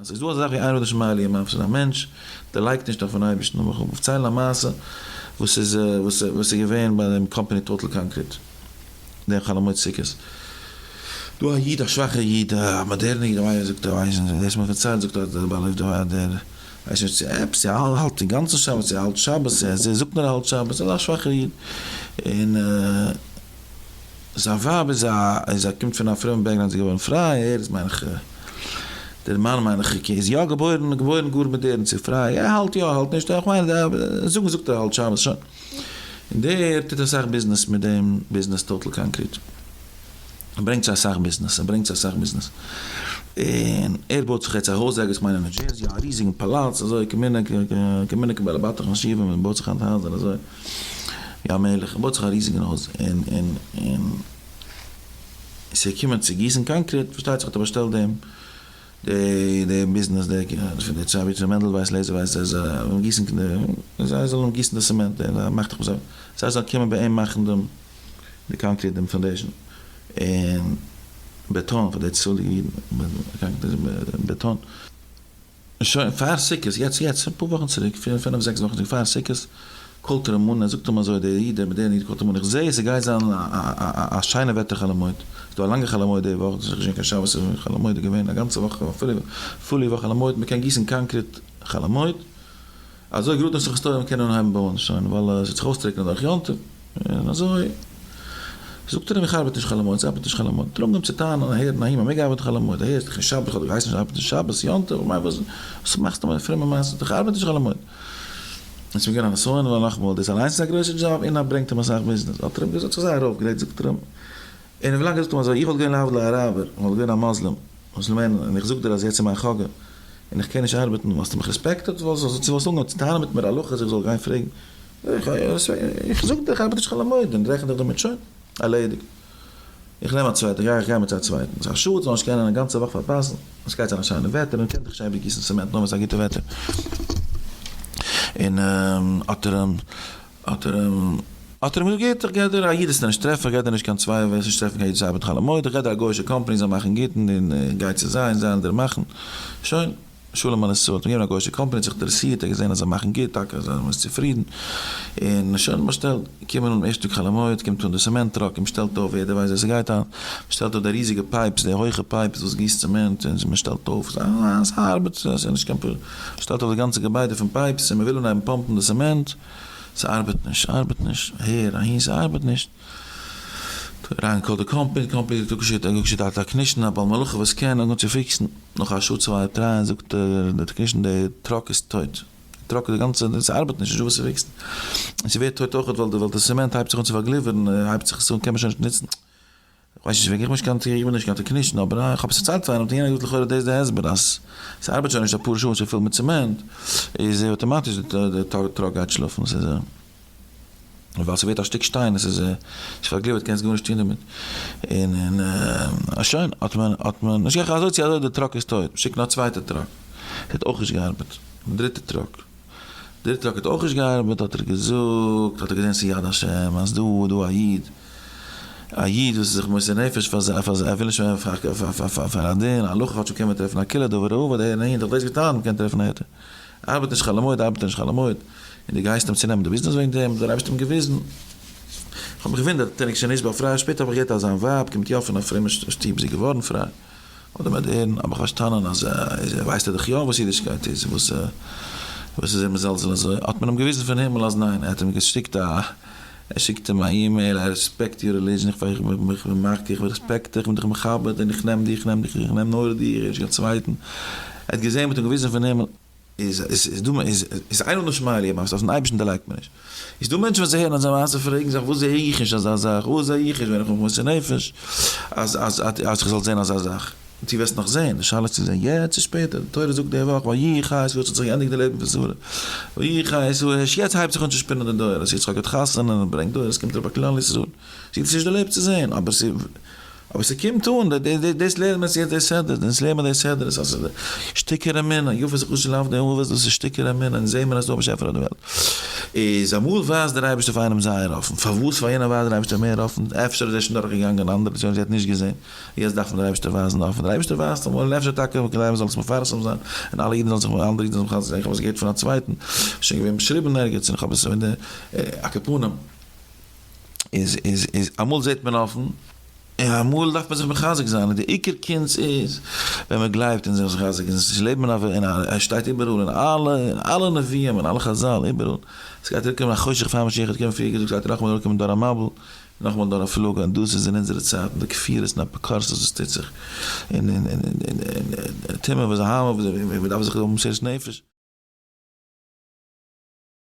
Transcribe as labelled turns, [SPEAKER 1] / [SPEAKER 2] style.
[SPEAKER 1] אז ס'איז דא אזא זאך ווי אין אדם שמעלי און מפסיד, א מענטש דערלייגט נישט אויפן אייבערשטן, לאמיך פארציילן א מעשה וואס איז וואס איז געווען ביי דעם קאמפאני טאטעל קאנקריט דעם חול המועד סוכות, דא א איד א שוואכער איד א מאדערנער איד ווייס זאגט ער ווייס נישט דאס מיר פארציילט זאגט ער דער בעל עובדא דער ווייס נישט צו עפעס צו ער האלט אינגאנצן שבת צו ער האלט שבת ער זאגט נאר ער האלט שבת אזא שוואכער איד און. זיין ווייב איז א איז א קומט פון א פרומע background זי איז געווארן פריי ער איז מיין איך דער מאן מיין איך איז יא געבוירן געבוירן גאר מאדערן צו פריי ער האלט יא האלט נישט איך מיין זאגן זאגט ער האלט שבת שוין און דער טוט אסאך ביזנעס מיט דעם ביזנעס טאטעל קאנקריט ער ברענגט צו אסאך ביזנעס ער ברענגט צו אסאך ביזנעס און ער בויט זיך יעצט א הויז ערגעץ כ'מיין אין ניו דזשערסי א ריזיגן פאלאץ אזוי כמנהג כמנהג בעלי בתים חשובים מען בויט זיך היינט הייזער אזוי. ווי א מלך, ער בויט זיך א ריזיגן הויז, און און און ס'איז געקומען צו גיסן קאנקריט, פארשטייט זיך האט ער באשטעלט דעם די די ביזנעס די פון די צוויי ר' מענדל ווייס לעזער ווייס זיי זאלן גיסן זיי זאלן גיסן די סעמענט און מאכט דאך זיי זיי זאלן קומען ביי אים מאכן דעם די קאנקריט דעם foundation און בעטאן פאר די צאליגע אידן בעטאן. שוין פאר סוכות, יעצט יעצט, אפאר וואכן צוריק, פיר פינף זעקס וואכן צוריק פאר סוכות, call ט ער אים אן, ער זאגט אים אזוי, דער איד, דער מאדערנער איד call ט אים אן, איך זעה ס'גייט זיין א א שיינע וועטער חול המועד, ס'איז דא א לאנגע חול המועד די וואך, ס'איז נישט געווען קיין שבת, ס'איז חול המועד איז געווען א גאנצע וואך, א פולע וואך חול המועד, מ'קען גיסן קאנקריט חול המועד, אזוי גראד נאך שמחת תורה מ'קען אנהייבן בויען שוין, ווייל עס וועט זיך אויסטריקענען דורך יום טוב, און אזוי זאגט ער אים איך ארבעט נישט חול המועד, ס'ארבעט נישט חול המועד, האט ער אנגעהויבן צו טענה'ן אהער און אהין, מ'מעג ארבעטן חול המועד, אהער איז דאך נישט שבת, כ'האב דאך געהייסן נישט ארבעטן שבת, יום טוב, כ'מיין וואס וואס מאכסטו מיט פרומע מעשות, איך ארבעט נישט חול המועד. און ס'איז מיר געווען א נסיון, ווייל נאכאמאל, דאס אליינס איז א גרויסע דזשאב, און ברענגט אים אסאך ביזנעס, האט ער אים געזאגט, זיך זייער אויפגערעגט, זאגט ער אים, און ווילאנג ער זאגט אים אזוי, איך וואלט געווען להבדיל א אראבער, און וואלט געווען א מוסלים, מוסלמענער, און איך זאג דיר אז יעצט איז מיין חגא, און איך קען נישט ארבעטן, וואלסטו מיך רעספעקטעד? וואלסט אנגעהויבן צו טענה'ן מיט מיר הלכות איך זאל גיין פרעגן? איך זאג דיר איך ארבעט נישט חול המועד, און רעכן דיך דערמיט, שוין, ערלעדיגט. איך נעם א צווייטן, גיי איך גיי מיט א צווייטן. ס'איז א שאד זאל נישט קענען א גאנצע וואך פארפאסן, עס גייט זיין א שיינע וועטער, און מ'קען דאך נישט אייביג גיסן צעמענט נאר ווען ס'איז א גוטע וועטער. און האט ער אים. האט ער אים האט ער אים געזאגט, גוט, איך גיי דיר א איד וועסטו נישט טרעפן, איך גיי דיר נישט קיין צוויי וועסט נישט טרעפן קיין איד וואס ארבעט חול המועד, איך גיי דיר א גוי'אישע קאמפאני זאל מאכן גוט און גיי צו זיי און זיי וועלן דיר מאכן, שוין, שלום על ישראל, האט אים געגעבן א גוי'אישע קאמפאני, האט זיך אינטערעסירט, ער האט געזען אז זיי מאכן גוט, טאקע זיי זענען צופרידן, און שוין באשטעלט, קומען אן ערשט טאג חול המועד, קומט אן די צעמענט truck און מ'שטעלט אויף, יעדער ווייסט ווי ס'גייט היינט, מ'שטעלט אויף די ריזיגע pipes, די הויכע pipes וואס גיסט צעמענט, און מ'שטעלט אויף, ס'איז א ארבעט, ס'איז נישט קיין שטעלט אויף די גאנצע געביידע פון pipes און מ'וויל אנהייבן פאמפן די צעמענט, ס'ארבעט נישט, ס'ארבעט נישט, אהער אהין, ס'ארבעט נישט. אריין call די קאמפעני, די קאמפעני האט אפגעשיקט אפגעשיקט א technician, א בעל מלאכה וואס קען אנגעהויבן צו פיקסן, נאך א שעה צוויי טרייען זאגט דער technician די truck איז טויט, די truck איז די גאנצע, ס'ארבעט נישט, נישטא וואס צו פיקסן, און ס'ווערט טויט אויכעט ווייל די צעמענט הייבט זיך אן צו פארגליווערן, הייבט זיך עס אן קען מען שוין נישט נוצן. כ'ווייס נישט וועגן, איך בין נישט קיין technician, אבער איך האב עס פארציילט פאר איינעם, האט יענער געזאגט לכאורה דאס איז די הסבר אז ס'ארבעט שוין נישט אפאר שעה און ס'איז פול מיט צעמענט, איז אויטאמאטיש די truck גייט שלאפן, ס'איז ווייל ס'ווערט א שטיק שטיין, עס איז פארגליווערט קענסט גארנישט טון דערמיט, און און שוין האט מען האט מען נישט געכאפט אזוי צו אזוי די truck איז טויט, שיקן א צווייטע truck, ס'האט אויך נישט געארבעט, דריטע truck. דער truck האט אויך נישט געארבעט האט ער געזאגט האט ער געזען ס'איז יד השם אז דא איז דא א איד א איד וואס איז זיך מוסר נפש פאר זיי פאר זיי ער וויל נישט מער פאר א דין הלכה כאטש מ'קען מען טרעפן א קולא דבר האבד אהער און אהין דאך דאס געטאן מ'קען טרעפן א היתר ארבעט נישט חול המועד ארבעט ער נישט חול המועד און דו גייסט אים צונעמען די ביזנעס וועגן דעם האט דער אייבערשטער אים געוויזן איך האב מיך געוואונדערט תינוק שנשבה פריי שפעטער האב איך געהערט אז זיין ווייב קומט יא פון א פרומע שטוב זי איז געווארן פריי. אדער מאדערן, האב איך פארשטאנען אז ווייסט ער דאך יא וואס אידישקייט איז, וואס וואס איז ער מזלזל אזוי, האט מען אים געוויזן פון הימל אז ניין, ער האט אים געשיקט א, ער שיקט אים א email, I respect your religion, איך בין מכיר, איך רעספעקט דיך, איך בין דיך מכבד, און איך נעם דיך, איך נעם דיך, איך נעם נאר דיר, און נישט קיין צווייטן, ער האט געזען, מען האט אים געוויזן פון הימל. איז איז דא איז איז איינער נישט מעלה ימאס אויפן אייבערשטן דערלייגט מען נישט איז דא מענטשן וואס זיי הערן אזא מעשה פרעגן זיך וואס זעה איך נישט אזא זאך וואס זעה איך נישט ווען איך בין מוסר נפש אז אז אז איך זאל זען אזא זאך דו וועסט נאך זען די שאלה איז צו זען יעצט צו שפעטער די תורה זאגט די וואך ויהי חיי שרה האט זיך געענדיגט די לעבן פון שרה ויהי חיי שרה הערשט יעצט הייבט זיך אן צו שפינען די דורות יצחק האט חתונה און ברענגט דורות קומט אראפ א כלל ישראל זי האט עס נישט דערלעבט צו זען אבער ס'איז. אבער ס'קומט אן, דאס לערנט מען יעצט די סדר, דאס לערנט מען די סדר, עס איז שטיקער אמונה, יפה זיך אויס לאו די אבות, דאס איז שטיקער אמונה, און זעהן מיר אז דא א באשעפער אויף די וועלט. איז אמאל ווייזט דער אייבערשטער פאר איינעם זייער אפן, פארוואס פאר יענעם ווייזט דער אייבערשטער מער אפן, אפשר איז ער שוין דורך געגאנגען אנדערע נסיונות ער האט נישט געזעהן, יעצט דארף מען דער אייבערשטער ווייזן אפן, דער אייבערשטער ווייזט אמאל, און אפשר טאקע כדי מען זאל עס מפרסם זיין, און אלע אידן זאלן זיך, אנדערע אידן זאלן זיך מחזק זיין, איך האב עס געהערט פון א צווייטן, שוין געווען באשריבן ערגעץ, און איך האב עס, על כל פנים. איז איז איז אמאל זעט מען אפן און אמאל דארף מען זיך מחזק זיין און די עיקר קונץ איז ווען מען גלייבט און זיך מחזק און זיך לעבן אין א עס שטייט איבעראל אין אלע אין אלע נביאים און אלע חזל איבעראל עס גייט אראפקומען א חושך פאר משיח וועט קומען פריער געזאגט גייט נאכאמאל אראפקומען דור המבול נאכאמאל דור הפלגה און דאס איז אין אונזערע צייטן די כפירות און אפיקורסות וואס טוט זיך און און און און טומאה וזוהמה וואס מען דארף זיך האבן מסירות נפש.